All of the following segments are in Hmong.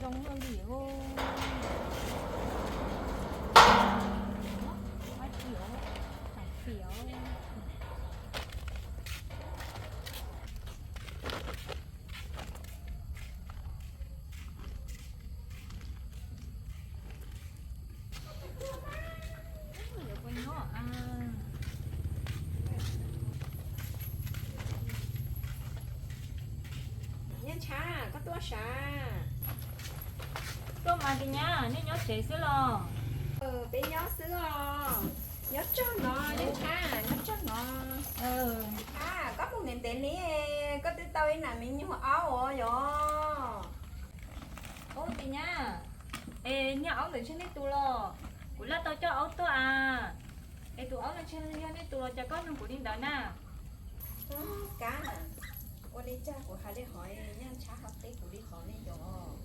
Zoo li, ua tsis, fiam. Nyob Ntshav, koj tuaj sav? Tuaj mas Tis Nyab, nej nyob tsev xwb los? Peb nyob xwb os. Nyob tsawg no Nyob Ntshav, nyob tsawg no. Ntshav, koj mus ntev ntev li, koj twb tau ib nam me nyuam aub os yog? Ub Tis Nyab, es niag aub ntawd ntshe nej tus los? Kuv laj tau coj aub tuaj a. Es tus aub no ntshe yog nej tus los cas koj nug kuv li ntawd na? Kab, ua li cas kuv hais li hov Nyob Ntshav ho teb kuv li hov ne yog?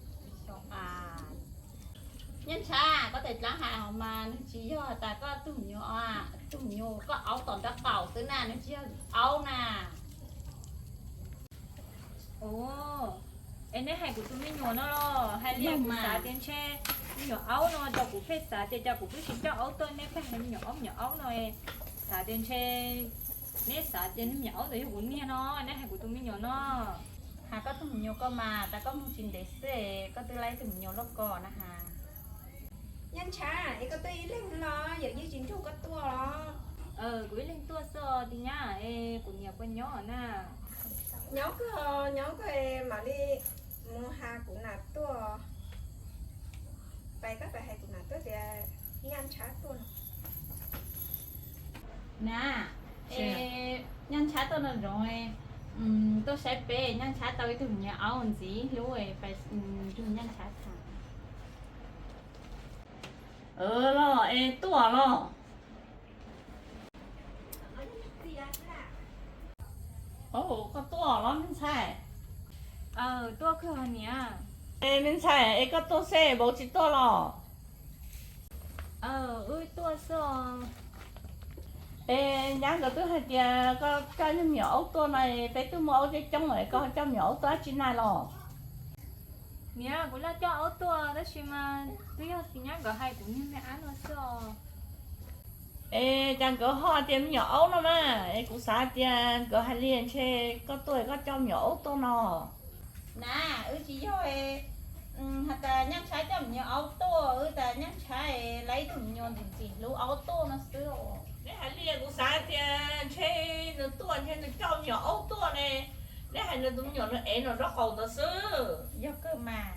Nyob Ntshav, koj tes dlaab hais hov mas nws tsis yog tas koj tug me nyuam, tug me nyuam koj aub tom nraub qaum xwb na, nws tsis yog aub na. Ua, es neb hais kuv tus me nyuam no los? Hais li kuv xav tias ntshe me nyuam aub no, cas kuv pheej xav tias cas kuv twb tsis coj aub tuaj, neb pheej hais me nyuam aub me nyuam aub no. Xav tias ntshe neb xav tias me nyuam aub ntawd yog kuv niag no, neb hais kuv tus me nyuam no. Hais koj tug me nyuam ko mas, tas koj mus tsis ntev xwb koj twb laib tug me nyuam loj ko na has. Nyob Ntshav, es koj tuaj ib leeg los yawm yij tsis nrug koj tuaj los? Kuv ib leeg tuaj xwb os Tis Nyab, es kuv niam puas nyob na? Nyob kawg, nyob kawg, mam li mus has kuv nam tuaj. Pais koj pais hais kuv nam tuaj tias Nyob Ntshav tuaj no. Na, es Nyob Ntshav tuaj no zoov, tuaj saib peb, Nyob Ntshav tau ib tug me nyuam aub ntxiv hlub, pais nrug Nyob Ntshav tham. Los es tuaj los? Koj tuaj los me ntxhais? Tuaj kawg niam. Es me ntxhais, es koj tuaj xwb, vauv tsis tuaj los? Wb tuaj xwb os. Es nyab nkawd twb hais tias koj coj me nyuam aub tuaj no, peb twb muaj aub coob coob lawm, koj coj me nyuam aub tuaj dab tsi na los? Niam, kuv laj coj aub tuaj tab sis mas twb yog Tis Nyab nkawd hais kuv niag me ab no xwb os. Es cas nkawd ho tias me nyuam aub no mas, es kuv xav tias nkawd hais li ntshe koj tuaj koj coj me nyuam aub tuaj no. Na, wb tsis yog has tas Nyob Ntshav coj me nyuam aub tuaj, wb tas Nyob Ntshav laib ib tug me nyuam ntxim ntxim hlub aub tuaj no xwb. Neb hais li kuv xav tias ntshe nws tuaj ntshe nws coj me nyuam aub tuaj ne. Neb hais nws tus me nyuam nws ev nws nraub qaum ntawd xwb. Yog kawg mas.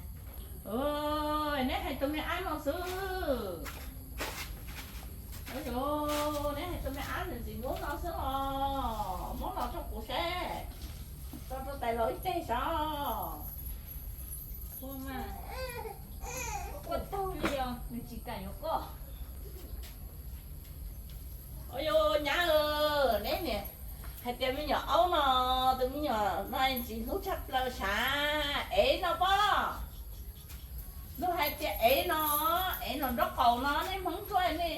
Neb hais tus me ab no xwb. Neb hais tus me ab ntxim ntxim hlub no xwb os, muab los rau kuv saib, tso rau tais laus ib teg saib. Ua taug li os, nws tsis kam yuav koj. Ua nyab, neb niam hais tias me nyuam aub no, tus me nyuam no ntxim hlub tshaj plaws sav, ev no pob. Luag hais tias ev no, ev no nraub qaum no, nej Hmoob tuaj nej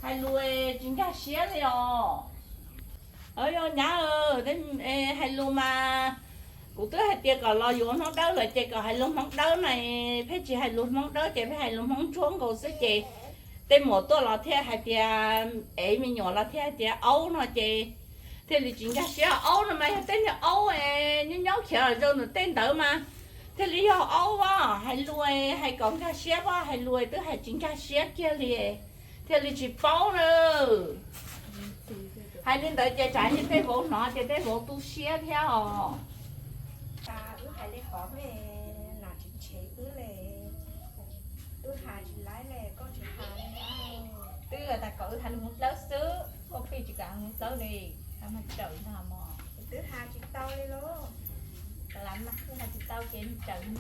hais lus tsis nkag siab li os. Yog nyab, hais lus mas kuv twb hais tias kom los yuav Hmoob Dawb lawm ces kom hais lus Hmoob Dawb na, pheej tsis hais lus Hmoob Dawb ces pheej hais lus Hmoob Ntsuab nkaus xwb ces tej muam tuaj los thiaj hais tias, ev me nyuam los thiaj hais tias aub no ces thiaj li tsis nkag siab. Aub no mas yog tej niag aub nyob nyob khiav los zoo ntawm tej ntawd mas thiaj li yog aub as. Hais lus hais kom nkag siab as, hais lus twb hais tsis nkag siab kiag li, thiaj li tsis paub na. Hais li ntawd ces tsam ib tej vauv hnov ces tej vauv tu siab thiab os. Wb hais li qhov me nas tsis tshev wb le, wb hais tsis laib le koj tsis hais li. Twb tas kom wb hais lus Hmoob Dawb xwb, koj pheej tsis kam Hmoob Dawb li, hais mas tsawm ntag mog. Twb hais tsis tau li lauj. Kav liam mas, wb hais tsis tau ces tsawm.